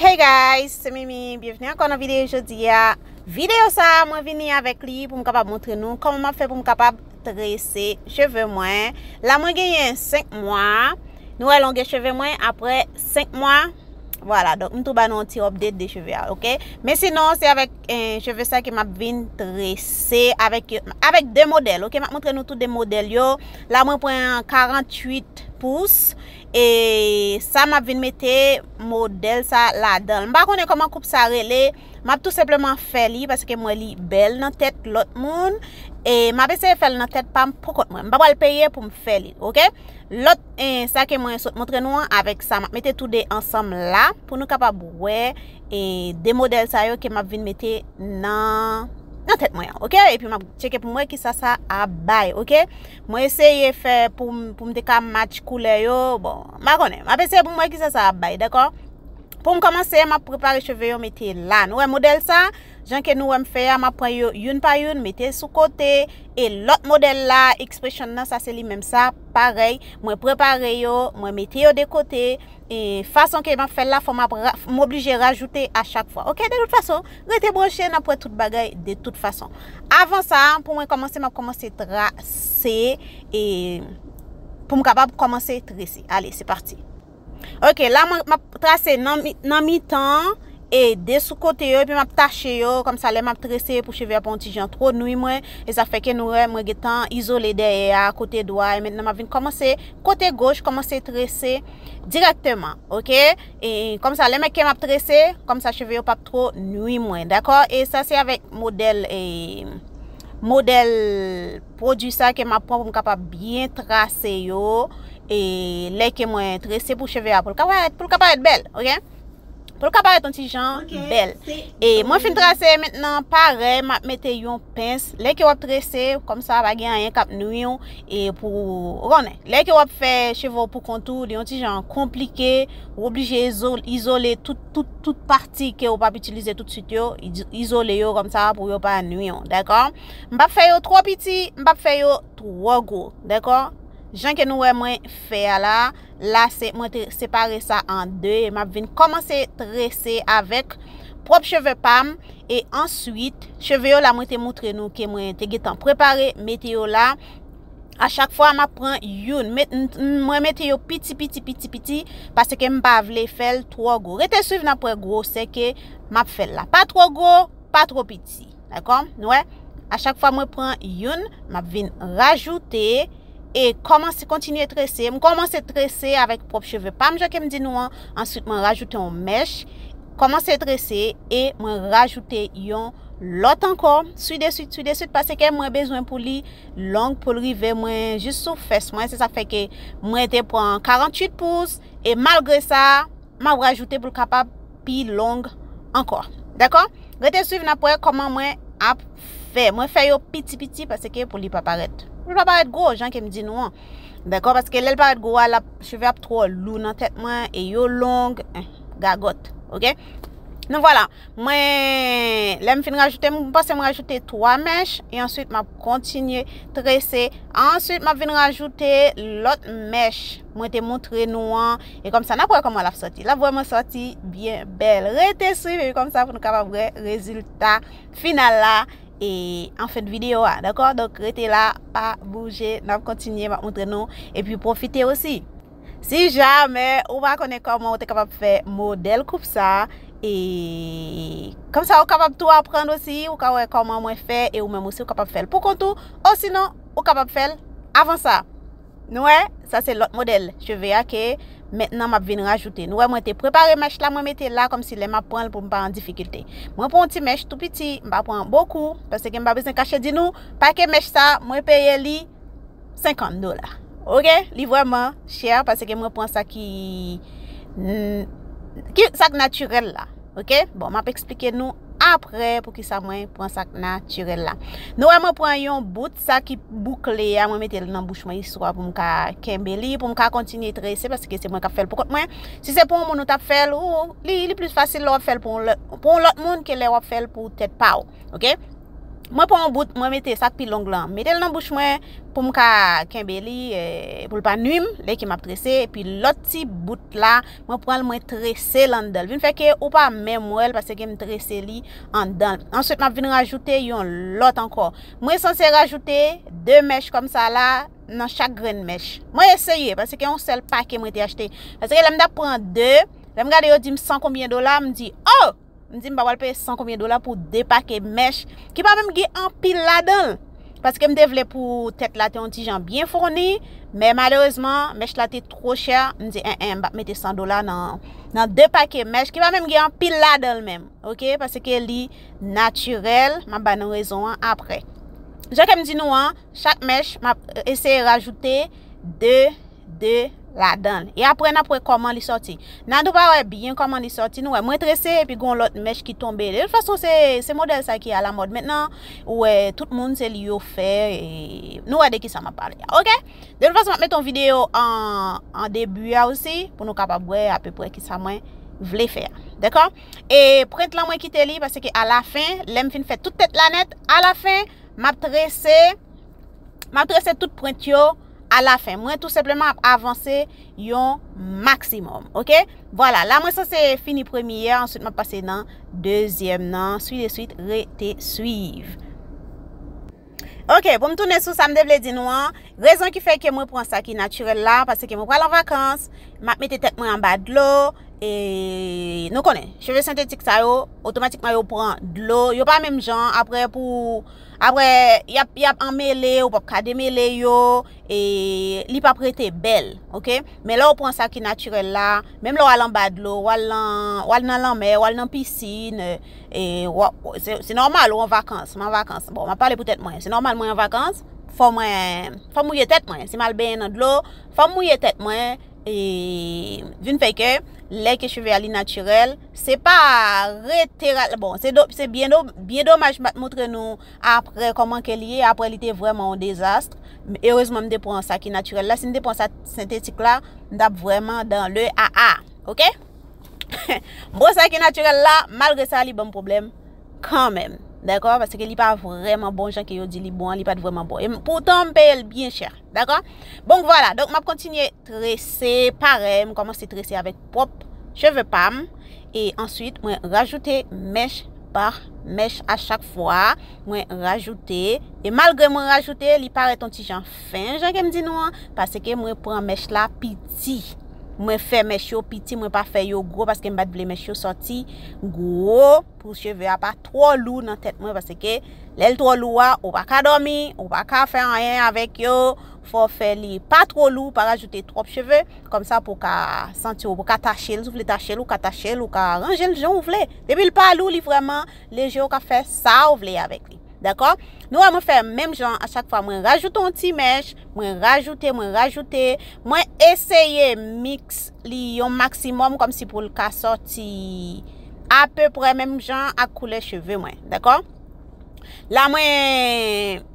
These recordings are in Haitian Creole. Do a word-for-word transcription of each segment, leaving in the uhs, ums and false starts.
Hey guys, se Mimi, byenvni ankò nan videyo jodi a. Videyo sa a, mwen vini avèk li pou m kapab montre nou kòman m ap fè pou m kapab trese cheve mwen. La mwen genyen senk mwa. Nou wè longè cheve mwen apre senk mwa. Vwala, donk m tou ba nou yon ti update de cheve a, oke? Men sinon, se avèk eh, cheve sa ke m ap vin trese avèk, avèk de modèl, oke? M ap montre nou tou de modèl yo. La mwen pran karanntuit pous. E sa m ap vin mete modèl sa ladan l. M pa konnen kòman koup sa rele. M ap tou senpleman fè li paske m wè li bèl nan tèt lòt moun. E m ap eseye fè l nan tèt pa m poukont mwen. M pa pral peye pou m fè li, oke? Lòt, eh, sa ke mwen sot montre nou an, avèk sa m ap mete tou de ansanm la pou nou kapab wè, eh, de modèl sa yo ke m ap vin mete nan, nan tèt mwen an, oke? Epi m ap tcheke pou m wè kisa sa ap bay, oke? Mwen eseye fè pou m, pou m te ka match koulè yo. Bon, m pa konnen. M ap eseye pou m wè kisa sa ap bay, dakò? Pou m kòmanse, m ap prepare cheve yo mete la. Nou wè modèl sa, jan ke nou wè m fè a, m ap pran yo youn pa youn, mete sou kote. E lòt modèl la, expression nan, sa se li menm sa, parèy. Mwen prepare yo, mwen mete yo de kote. E fason ke m ap fè l la, fò m ap ra- m oblije rajoute a chak fwa. Oke, de tout fason, rete branche, n ap wè tout bagay de tout fason. Avan sa, pou mwen kòmanse, m ap kòmanse trase e pou m kapab kòmanse trese. Ale, se pati. Oke, la mwen m ap trase nan mi- nan mitan e de sou kote yo, epi m ap tache yo, kòmsa lè m ap trese pou cheve a pa yon ti jan twò nwi mwen, e sa fè ke nou wè mwen gentan izole dèyè a, kote dwa, e mentnan m ap vin kòmanse kote goch, kòmanse trese dirèkteman, oke? E kòmsa lè men ke m ap trese, kòmsa cheve yo p ap twò nwi mwen, dakò? E sa se avèk modèl, e, modèl pwodui sa ke m ap pran pou m kapab byen trase yo. E lè ke mwen trese pou cheve a, pou l ka parèt, pou l ka parèt bèl, oke? Pou l ka parèt yon ti jan bèl. E mwen fin trase, mentnan parèy, m ap mete yon pens. Lè ke w ap trese, kòmsa pa gen anyen k ap nwi w, e pou, ou konnen. Lè ke w ap fè cheve w pou kont ou, li yon ti jan konplike, ou oblije izo- izole tout, tout, tout pati ke w p ap itilize tout swit yo, i- izole yo kòmsa pou yo pa nwi w, dakò? M p ap fè yo twò piti, m p ap fè yo twò gwo, dakò? Jan ke nou wè mwen fè a la, la se mwen te separe sa an de, e m ap vin kòmanse trese avèk pwòp cheve pa m, e answit, cheve yo la mwen te moutre nou ke mwen te gentan prepare, mete yo la. A chak fwa m ap pran youn, met- m- m- mwen mete yo piti, piti, piti, piti, paske m pa vle fè l twò gwo. Rete swiv n ap wè gwosè ke m ap fè l la. Pa twò gwo, pa twò piti. Dakò? Nou wè? A chak fwa mwen pran youn, m ap vin rajoute e kòmanse kontinye trese. M kòmanse trese avèk pwòp cheve pa m, jan ke m di nou an. Answit, mwen rajoute yon mèch, kòmanse trese e mwen rajoute yon lòt ankò, swi de swit, swi de swit, paske mwen bezwen pou li long, pou l rive mwen jis sou fès mwen. Se sa k fè ke mwen te pran karanntuit pous, e malgre sa, m ap rajoute pou l kapab pi long ankò. Dakò? Rete swiv n ap wè kòman mwen ap fè. Mwen fè yo piti piti paske pou li pa parèt. Pou li pa parèt gwo, jan ke m di nou an. Dakò? Paske lè l parèt gwo a, l ap, cheve ap twò lou nan tèt mwen e yo long, eh, gagòt. Oke? Donk vwala. Mwen, lè m fin rajoute, m panse m rajoute twa mèch, e answit m ap kontinye trese. Answit, m ap vin rajoute lòt mèch mwen te moutre nou an. E kòmsa, n ap wè kòman l ap sòti. L ap vrèman sòti byen bèl. Rete swiv epi kòmsa pou nou kapab wè rezilta final la. E an fen de videyo a, dakò? Donk, rete la, pa bouje. N ap kontinye, m ap moutre nou. Epi pwofite osi. Si jamè ou pa konnen kòman ou te kapab fè modèl koup sa, e kòmsa ou kapab tou aprann osi, ou ka wè kòman mwen fè, e ou menm osi ou kapab fè l pou kont ou, osinon ou kapab fè l avan sa. Nou wè, sa se lòt modèl cheve a ke mentnan m ap vin rajoute. Nou wè, mwen te prepare mèch la, mwen mete la kòmsi lè m ap pran l pou m pa an difikilte. Mwen pran yon ti mèch tou piti, m pa pran bokou, paske m pa bezwen kache di nou, pake mèch sa, mwen peye li senkant dola. Oke? Li vrèman chè paske mwen pran sa ki, n- ki sa k natirèl la. Oke? Bon, m ap eksplike nou apre poukisa mwen pran sa k natirèl la. Nou wè mwen pran yon bout, sa ki boukle a, mwen mete l nan bouch mwen, istwa pou m ka kenbe li, pou m ka kontinye trese, paske se mwen k ap fè l pou kont mwen. Si se pou yon moun ou t ap fè l, ou, li, li plis fasil lè w ap fè l pou yon lòt, pou yon lòt moun ke lè w ap fè l pou tèt pa w. Oke? Mwen pran yon bout, mwen mete sa k pi long lan, mete l nan bouch mwen pou m ka kenbe li, eh, pou l pa nwi m lè ke m ap trese. Epi lòt ti bout la, mwen pran l, mwen trese l anndan l. Vin fè ke ou pa menm wè l paske m trese li anndan l. Answit, m ap vin rajoute yon lòt ankò. Mwen sanse rajoute de mèch kòm sa la nan chak grenn mèch. Mwen eseye, paske yon sèl pake mwen te achte. Paske lè m t ap pran de, lè m gade yo di m san konbyen dola, m di, oh! M di m pa pral peye san konbyen dola pou de pake mèch ki pa menm gen anpil ladan l. Paske m te vle pou tèt la te yon ti jan byen founi, men malerezman, mèch la te two chè. M di, en, en, m p ap mete san dola nan, nan de pake mèch ki pa menm gen anpil ladan l menm, oke? Paske li natirèl, m ap ba nou rezon an apre. Jan ke m di nou an, chak mèch, m ap eseye rajoute de de ladan l. E apre, n ap wè kòman li sòti. N a nou pa wè byen kòman li sòti. Nou wè, mwen trese, epi gon lòt mèch ki tonbe. De tout fason, se, se modèl sa ki alamòd mentnan. Ou wè, tout moun, se li yo fè. E nou wè de ki sa m ap pale a, oke? De tout fason, m ap mete yon videyo an, an debi a osi, pou nou kapab wè apeprè ki sa mwen vle fè a. Dakò? E prent lan, mwen kite li, paske alafen, lè m fin fè tout tèt la nèt, alafen, m ap trese, m ap trese tout pwent yo alafen. Mwen tou senpleman ap avanse yon maksimòm, oke? Vwala, la mwen sanse fini premye a, answit m ap pase nan dezyèm nan, swi de swit, rete swiv. Oke, pou m tounen sou sa m te vle di nou an, rezon ki fè ke mwen pran sa ki natirèl la, paske mwen pral an vakans, m ap mete tèt mwen anba dlo, e nou konnen, cheve sentetik sa yo, otomatikman yo pran dlo, yo pa menm jan, apre pou, apre, y ap, y ap anmele, ou p ap ka demele yo, e li p ap rete bèl, oke? Men lè w pran sa ki natirèl la, menm lè w al anba dlo, w al nan, w al nan lanmè, w al nan pisin, e w ap, se, se nòmal, ou an vakans, m an vakans. Bon, m ap pale pou tèt mwen. Se nòmal mwen an vakans, fò mwen, fò m mouye tèt mwen. Si m al benyen nan dlo, fò m mouye tèt mwen, e vin fè ke lè ke cheve a li natirèl, se pa rete ra-, bon, se do-, se byen do-, byen domaj m pa t montre nou apre kòman ke li ye, apre li te vrèman yon dezas. Erezman m te pran sa ki natirèl la, si m te pran sa sentetik la, m t ap vrèman dans le aa, oke? M pran sa ki natirèl la, malgre sa li ban m pwoblèm kanmenm. Dakò? Paske li pa vrèman bon jan ke yo di li bon an, li pa t vrèman bon. E m, poutan m peye l byen chè. Dakò? Bon, vwala. Donk, m ap kontinye trese, parèy, m kòmanse trese avèk pwòp cheve pa m. E answit, mwen rajoute mèch pa mèch a chak fwa. Mwen rajoute. E malgre mwen rajoute, li parèt yon ti jan fen, jan ke m di nou an, paske mwen pran mèch la piti. Mwen fè mèch yo piti, mwen pa fè yo gwo, paske m pa t vle mèch yo sòti gwo. Pou cheve a pa twò lou nan tèt mwen, paske lè l twò lou a, ou pa ka dòmi, ou pa ka fè anyen avèk yo. Fò w fè li pa twò lou, pa rajoute twòp cheve, kòmsa pou w ka santi w, pou w ka tache l, si w vle tache l, ou ka tache l, ou ka ranje l jan w vle. Depi l pa lou, li vrèman leje, ou ka fè sa w vle avèk li. Dakò? Nou wè mwen fè menm jan a chak fwa, mwen rajoute yon ti mèch, mwen rajoute, mwen rajoute, mwen eseye miks li yon maksimòm kòmsi pou l ka sòti apeprè menm jan ak koulè cheve mwen, dakò? La mwen,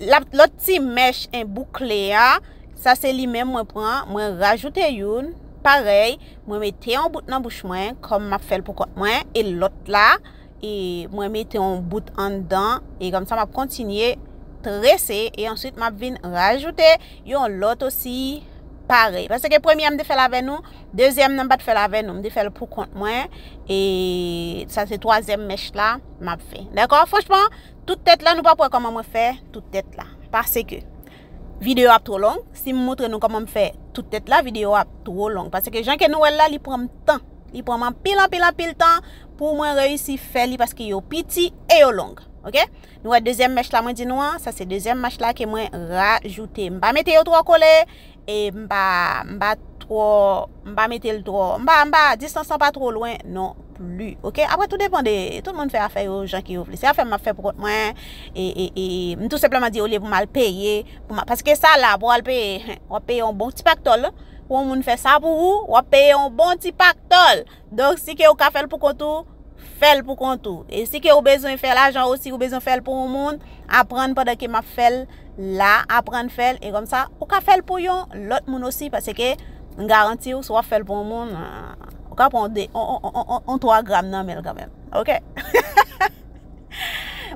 la, lòt ti mèch en boukle a, sa se li menm mwen pran, mwen rajoute youn, parèy, mwen mete yon bout nan bouch mwen, kòm m ap fè l pou kont mwen, e lòt la, e mwen mete yon bout anndan, e kòmsa m ap kontinye trese, e answit m ap vin rajoute yon lòt osi parèy. Paske premye a m te fè l avè nou, dezyèm nan m pa t fè l avè nou, m te fè l pou kont mwen, e sa se twazyèm mèch la m ap fè. Dakò? Franchman, tout tèt la, nou p ap wè kòman mwen fè tout tèt la. Paske videyo ap twò long. Si m montre nou kòman m fè tout tèt la, videyo ap twò long. Paske jan ke nou wè l la, li pran m tan. Li pran m anpil, anpil, anpil tan pou mwen reyisi fè li paske yo piti e yo long. Oke? Nou wè dezyèm mèch la mwen di nou an, sa se dezyèm mèch la ke mwen rajoute. M pa mete yo twò kole, e m pa, m pa twò, m pa mete l twò, m pa, m pa, distans lan pa twò lwen non pli. Oke? Apre, tou depann de, tout moun fè afè yo jan ke yo vle. Se afè m ap fè pou kont mwen, e, e, e, m tou senpleman di olye pou m al peye, pou m, paske sa la, pou w al peye, w ap peye yon bon ti paktòl. Pou yon moun fè sa pou ou, w ap peye yon bon ti paktòl. Donk, si ke ou ka fè l pou kont ou, fè l pou kont ou. E si ke ou bezwen fè lajan osi, ou bezwen fè l pou yon moun, aprann pandan ke m ap fè l la, aprann fè l, e kòmsa, ou ka fè l pou yon lòt moun osi, paske m garanti w, si w ap fè l pou yon moun, ah, ou ka pran de, on, on, on, on, on twa gram nan men l kanmenm. Oke?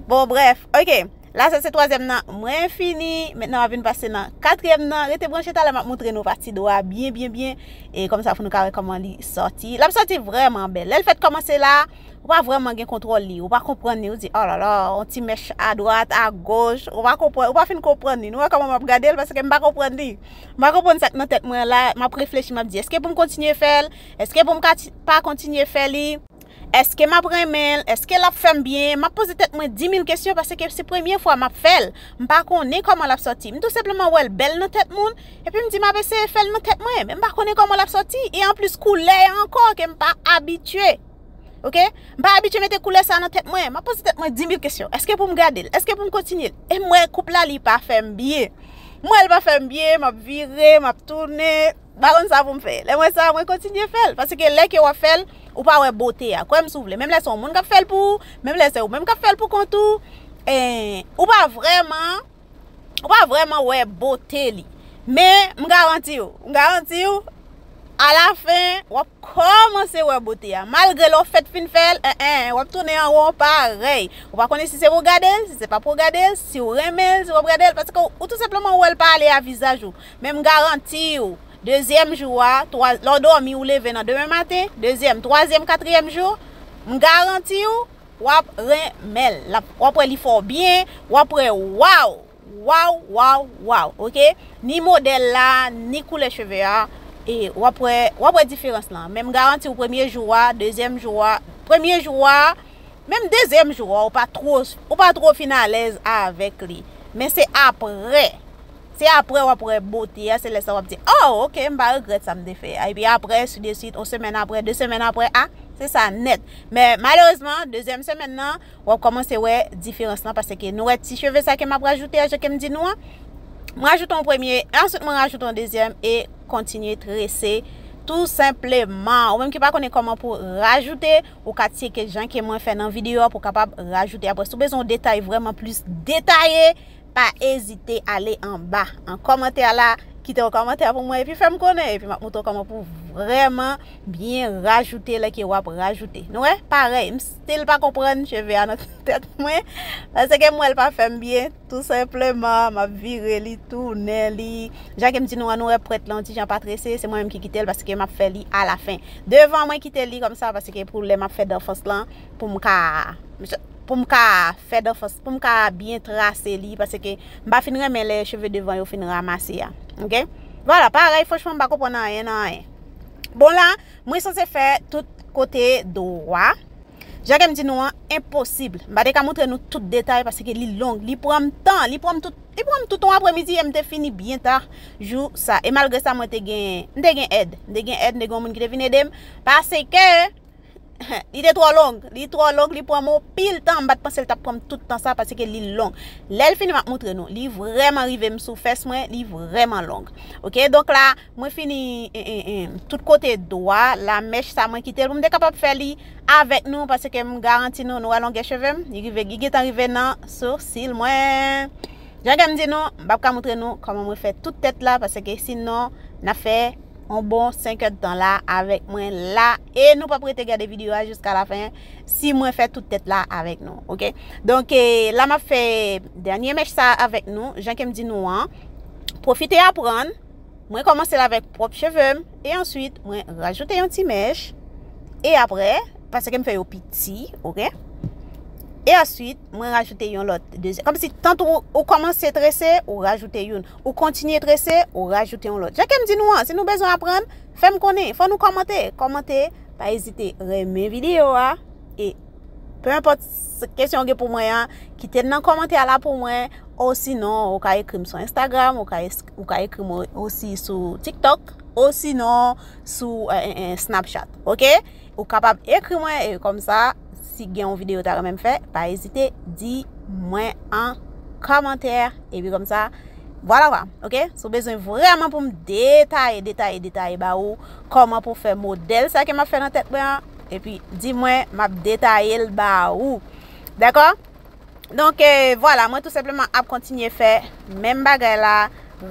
Bon, brèf, ok. La, sa se twazyèm nan. Mwen fini. Mentnan, m ap vin pase nan katriyèm nan. Rete branche, talè m ap montre nou pati do a byen, byen, byen. E kòmsa pou nou ka wè kòman li sòti. L ap sòti vrèman bèl. Lè l fèt kòmanse la, ou pa vrèman gen kontwòl li. Ou pa konprann li. Ou di, oh la la, yon ti mèch adwat, agoch. Ou pa konprann, ou pa fin konprann li. Nou wè kòman m ap gade l, paske m pa konprann li. M pa konprann sa k nan tèt mwen la. M ap reflechi, m ap di, èske pou m kontinye fè l? Èske pou m ka ti-, pa kontinye fè li? Èske m ap renmen l? Èske l ap fè m byen? M ap poze tèt mwen dimil kesyon paske se premye fwa m ap fè l. M pa konnen kòman l ap sòti. M tou senpleman wè l bèl nan tèt moun, epi m di m ap eseye fè l nan tèt mwen, men m pa konnen kòman l ap sòti. E anplis, koulè a ankò ke m pa abitye. Ok? M pa abitye mete koulè sa nan tèt mwen. M ap poze tèt mwen dimil kesyon. Èske pou m gade l? Èske pou m kontinye l? E m wè koup la, li pa fè m byen. M wè l pa fè m byen, m ap vire, m ap tounen. M pa konn sa pou m fè. Lè m wè sa, mwen kontinye fè l. Paske lè ke w ap fè l, ou pa wè bote a. Kwè m si w vle. Menm lè se yon moun k ap fè l pou ou, menm lè se ou menm k ap fè l pou kont ou, eh, ou pa vrèman, ou pa vrèman wè bote li. Men, m garanti w, m garanti w, alafen, w ap kòmanse wè bote a. Malgre lè w fèk fin fè l, en, en, w ap tounen an won parèy. Ou pa konnen si se pou w gade l, si se pa pou w gade l, si w renmen l, si w ap gade l, paske w, ou tou senpleman wè l pa ale a vizaj ou. Men m garanti w, dezyèm jou a, twa, lè w dòmi, ou leve nan demen maten, dezyèm, twazyèm, katriyèm jou, m garanti w, w ap renmen l. L ap, w ap wè li fè w byen, w ap wè, waw, waw, waw, waw, ok? Ni modèl la, ni koulè cheve a, e w ap wè, w ap wè diferans lan. Men m garanti w, premye jou a, dezyèm jou a, premye jou a, menm dezyèm jou a, ou pa two, ou pa two fin alèz avèk li. Men se aprè. Se aprè w ap wè bote a, se lè sa w ap di, oh, ok, m pa regrèt sa m te fè a. Epi aprè, si de swit, yon semèn aprè, de semèn aprè, a, se sa nèt. Men malerezman, dezyèm semèn nan, w ap kòmanse wè diferans lan, paske nou wè ti cheve sa ke m ap rajoute a, jan ke m di nou an. M rajoute yon premye, answit mwen rajoute yon dezyèm e kontinye trese tou senpleman. Ou menm ki pa konnen kòman pou rajoute, ou ka tcheke jan ke mwen fè nan videyo a pou w kapab rajoute. Apre, si w bezwen yon detay vrèman plis detaye, pa ezite ale anba an kòmantè la, kite yon kòmantè pou mwen, epi fè m konnen, epi m ap montre w kòman pou vrèman byen rajoute lè ke w ap rajoute. Nou wè, parèy, m still pa konprann cheve a nan tèt mwen, paske m wè l pa fè m byen, tou senpleman, m ap vire li, tounen li. Jan ke m di nou an, nou wè pwent lan yon ti jan pa trese, se mwen menm ki kite l, paske m ap fè li alafen. Devan mwen kite li kòmsa, paske pou lè m ap fè danfans lan, pou m ka, pou m ka fè danfans, pou m ka byen trase li, paske m pa fin renmen lè cheve devan yo fin ranmase a. Ok? Vwala, parèy, franchman, m pa konprann anyen nan anyen. Bon, la, mwen sanse fè tout kote dwa. Jan ke m di nou an, enposib. M pa te ka montre nou tout detay paske li long, li pran m tan, li pran m tout, li pran m tout yon aprèmidi e m te fini byen ta jou sa. E malgre sa, mwen te gen, m te gen èd. M te gen èd, m te gen yon moun ki te vin ede m. Paske li te twò long, li twò long, li pran m anpil tan, m pa t panse l t ap pran m tout tan sa, paske li long. Lè l fini, m ap montre nou. Li vrèman rive m sou fès mwen, li vrèman long. Ok, donk la, mwen fini, en, en, en, tout kote dwa, la mèch sa mwen kite l pou m te kapab fè li avèk nou, paske m garanti nou, nou wè longè cheve m, li rive, li gentan rive nan sousil mwen. Jan ke m di nou, m p ap ka montre nou kòman mwen fè tout tèt la, paske sinon, n ap fè yon bon senk èdtan la avèk mwen la, e nou p ap rete gade videyo a jiska lafen si mwen fè tout tèt la avèk nou, ok? Donk, eh, la m ap fè dènye mèch sa avèk nou, jan ke m di nou an, pwofite aprann, mwen kòmanse l avèk pwòp cheve m, e answit, mwen rajoute yon ti mèch, e aprè, paske m fè yo piti, ok? E answit, mwen rajoute yon lòt dezyèm. Kòmsi, tankou ou, ou kòmanse trese, ou rajoute youn. Ou kontinye trese, ou rajoute yon lòt. Jan ke m di nou an, si nou bezwen aprann, fè m konnen. Fò nou kòmante. Kòmante, pa ezite renmen videyo a. E, pe enpòt s-, kesyon ou gen pou mwen an, kite l nan kòmantè a la pou mwen. Osinon, ou ka ekri m sou Instagram, ou ka es-, ou ka ekri m o-, osi sou TikTok, osinon sou, eh, eh, eh, Snapchat, ok? Ou kapab ekri mwen, e kòmsa, si gen yon videyo ou ta renmen m fè, pa ezite di mwen an kòmantè, epi kòmsa, vwala, vwala, ok? Si w bezwen vrèman pou m detaye, detaye, detaye ba ou, kòman pou fè modèl sa ke m ap fè nan tèt mwen an, epi di mwen, m ap detaye l ba ou. Dakò? Donk, eh, vwala, mwen tou senpleman ap kontinye fè menm bagay la,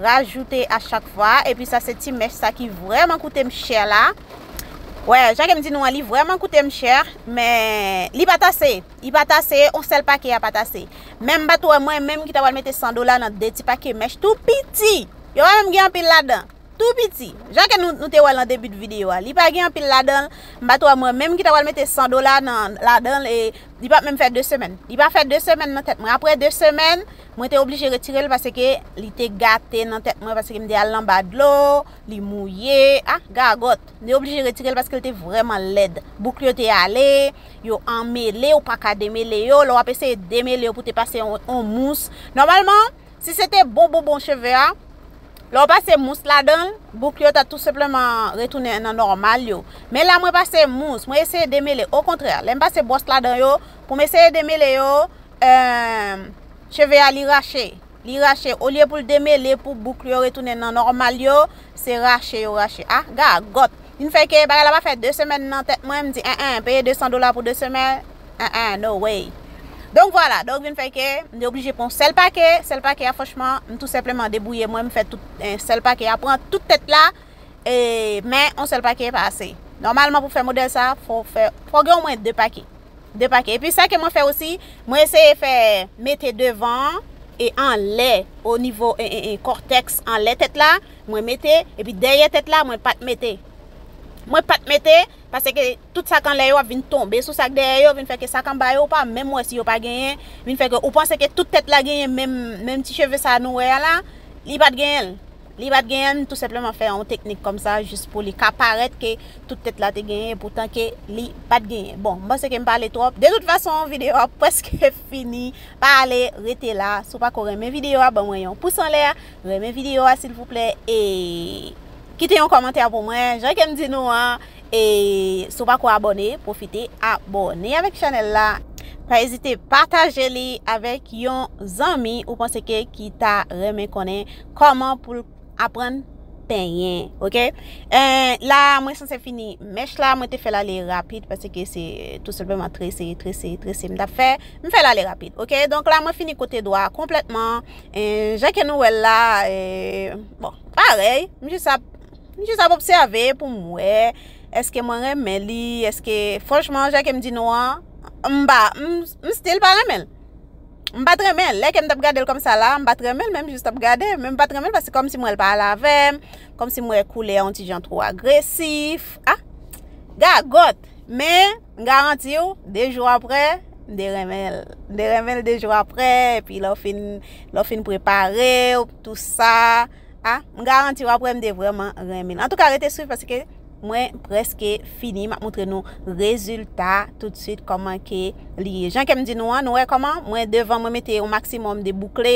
rajoute a chak fwa, epi sa se ti mèch sa ki vrèman koute m chè la. Wè, jan ke m di nou an, li vrèman koute m chè, men li pa t ase. Li pa t ase, yon sèl pake a pa t ase. Men m pa t wè mwen menm ki ta pral mete san dola nan de ti pake mèch tou piti. Yo pa menm gen anpil ladan. Tou piti. Jan ke nou, nou te wè l nan debi videyo a. Li pa gen anpil ladan l. M pa t wè mwen menm ki ta pral mete san dola nan ladan l e li pa t menm fè de semèn. Li pa fè de semèn nan tèt mwen. Apre de semèn, mwen te oblije retire l paske li te gate nan tèt mwen paske m te al anba dlo, li mouye, ah, gagòt. M te oblije retire l paske l te vrèman lèd. Bouk yo te ale, yo anmele, ou pa ka demele yo. Lè w ap eseye demele yo pou te pase yon, yon mous. Nòmalman, si se te bon, bon, bon cheve a, lè w pase mous ladan l, bouk yo ta tou senpleman retounen nan nòmal yo. Men la, mwen pase mous, mwen eseye demele. Okontrè, lè m pase bwòs ladan yo, pou m eseye demele yo, eh, cheve a li rache. Li rache. Olye pou l demele, pou bouk yo retounen nan nòmal yo, se rache yo rache. Ah, gagòt. Vin fè ke bagay la pa fè de semèn nan tèt mwen, m di, en, en, peye de san dola pou de semèn, en, en, no way. Donk, vwala. Donk, vin fè ke m te oblije pran sèl pake. Sèl pake a, franchman, m tou senpleman debouye mwen, m fè tout, en, sèl pake a, pran tout tèt la, e, men yon sèl pake pa ase. Nòmalman, pou fè modèl sa, fò w fè, fò w gen omwen de pake. De pake. Epi sa ke mwen fè osi, mwen eseye fè mete devan an e anlè, o nivo, e, e, e, kòtèks anlè tèt la, mwen mete, epi dèyè tèt la, mwen pa t mete. Mwen pa t mete, paske tout sa k anlè yo ap vin tonbe sou sa k dèyè yo, vin fè ke sa k anba yo, ou pa menm wè si yo pa genyen, vin fè ke ou panse ke tout tèt la genyen menm, menm ti cheve sa nou wè a la, li pa t genyen l. Li pa t genyen l, m tou senpleman fè yon teknik kòmsa, jis pou li ka parèt ke tout tèt la te genyen, poutan ke li pa t genyen. Bon, m panse ke m pale twòp. De tout fason, videyo a prèske fini. Pa ale, rete la. Si w pako renmen videyo a, ban mwen yon pous anlè. Renmen videyo a, silvouplè. E kite yon kòmantè pou mwen. Jan ke m di nou an, e si w pako abòne, pwofite abòne avèk chanèl la. Pa ezite pataje li avèk yon zanmi ou panse ke ki ta renmen konnen kòman pou l aprann penyen, oke? Eh, la, mwen sanse fini mèch la, mwen te fè l ale rapid paske se tou senpleman trese, trese, trese m t ap fè. M fè l ale rapid, oke? Donk la, mwen fini kote dwa a konplètman. Eh, jan ke nou wè l la, eh, bon, parèy, m jis ap, m jis ap obsève pou m wè èske mwen renmen li, èske, franchman, jan ke m di nou an, m pa, m, m still pa renmen l. M pa t renmen l. Lè ke m t ap gade l kòmsa la, m pa t renmen l, men m jis t ap gade. Men m pa t renmen l paske kòmsi m wè l pa al avè m, kòmsi m wè koulè a yon ti jan twò agresif. Ah! Gagòt! Men, m garanti w, de jou apre, m te renmen l. M te renmen l de jou apre, epi lè w fin, lè w fin prepare w, tou sa. Ah, m garanti w apre m te vrèman renmen l. Antouka, rete swiv paske mwen prèske fini. M ap montre nou rezilta toutswit, kòman ke li ye. Jan ke m di nou an, nou wè kòman mwen devan mwen mete yon maksimòm de boukle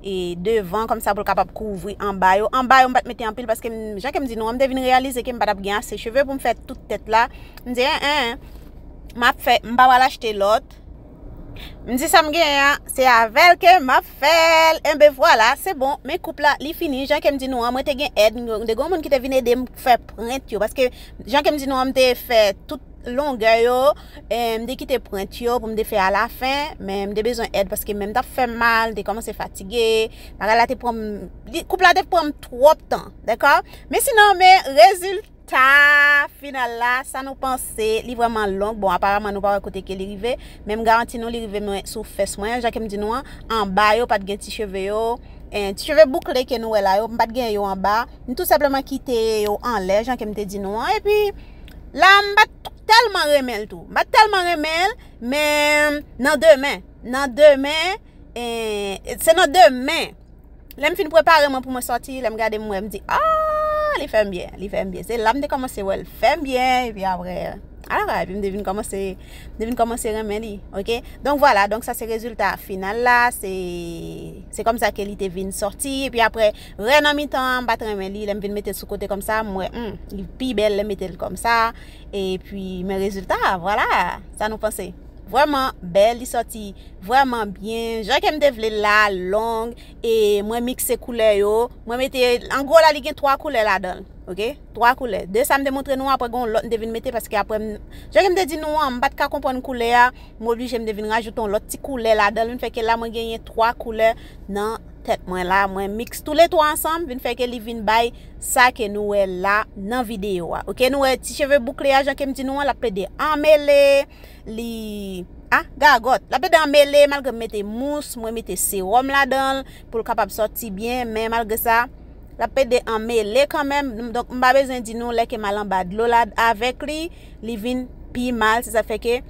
e devan kòmsa pou l kapab kouvri anba yo. Anba yo m pa t mete anpil paske m, jan ke m di nou an, m te vin reyalize ke m pa t ap gen ase cheve pou m fè tout tèt la. M di, en, en, m ap fè, m pa pral achte lòt. M di sa m genyen an, se avè l ke m ap fè l. Enben vwala, se bon. Men koup la, li fini. Jan ke m di nou an, mwen te gen èd. M te gen yon moun ki te vin ede m fè pwent yo. Paske, jan ke m di nou an, m te fè tout longè yo. E, m te kite pwent yo pou m te fè alafen. Men m te bezwen èd paske men m t ap fè m mal, m te kòmanse fatige. Bagay la te pran m, li, koup la te pran m twòp tan. Dakò? Men sinon, men rezilta ta final la, sa nou panse? Li vrèman long. Bon, aparaman nou pa wè kote ke li rive, men m garanti nou li rive mwen sou fès mwen, jan ke m di nou an, anba yo pa t gen ti cheve yo, eh, ti cheve boukle ke nou wè la yo, m pa t gen yo anba. M tou senpleman kite yo anlè, jan ke m te di nou an. Epi la, m pa t tèlman renmen l tou. M pa t tèlman renmen l, men nan demen, nan demen, eh, se nan demen. Lè m fin prepare mwen pou mwen sòti, lè m gade m wè, m di, ah, li fè m byen, li fè m byen. Se la m te kòmanse wè l fè m byen, epi apre, ala, epi m te vin kòmanse, m te vin kòmanse renmen li, oke? Donk vwala, donk sa se rezilta final la, se, se kòmsa ke li te vin sòti, epi apre, rè nan mitan an, m pa t renmen li, lè m vin mete l sou kote kòmsa, m wè, hmm, li pi bèl lè m mete l kòmsa, epi men rezilta, vwala, sa nou panse? Vrèman bèl, li sòti vrèman byen. Jan ke m te vle l la, long, e mwen mikse koulè yo. Mwen mete, an gwo la, li gen twa koulè ladan l, oke? Twa koulè. De sa m te montre nou, apre gen yon lòt m te vin mete, paske apre m, jan ke m te di nou an, m pa t ka konprann koulè a, m oblije m te vin rajoute yon lòt ti koulè ladan l, vin fè ke la mwen genyen twa koulè nan tèt mwen la, mwen miks tou le twa ansanm, vin fè ke li vin bay sa ke nou wè la nan videyo a. Oke, nou wè ti cheve boukle a, jan ke m di nou an, l ap plede anmele, li, ah, gagòt. L ap plede anmele, malgre m mete mous, mwen mete sewòm ladan l, pou l kapab sòti byen, men malgre sa, l ap plede anmele kanmenm. Donk, m pa bezwen di nou, lè ke m al anba dlo la avèk li, li vin pi mal, se sa fè ke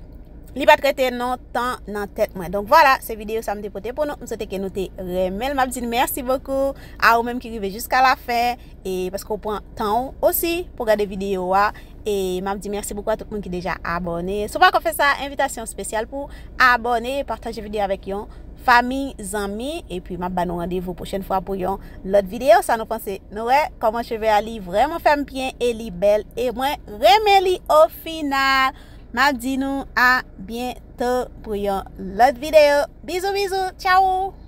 li pa t rete lontan nan tèt mwen. Donk, vwala, se videyo sa m te pote pou nou. M swete ke nou te renmen l. M ap di n mèsi bokou a ou menm ki rive jiska la fen, e paske w pran tan w osi pou gade videyo a. E m ap di mèsi bokou a tout moun ki deja abòne. Si w pa ko fè sa, envitasyon espesyal pou abòne, pataje videyo avèk yon fanmi, zanmi, epi m ap ba nou randevou pwochèn fwa pou yon lòt videyo. Sa nou panse? Nou wè kòman cheve a li vrèman fè m byen e li bèl, e mwen renmen li o final. M ap di nou a byento pou yon lòt videyo. Bizou, bizou, tchao!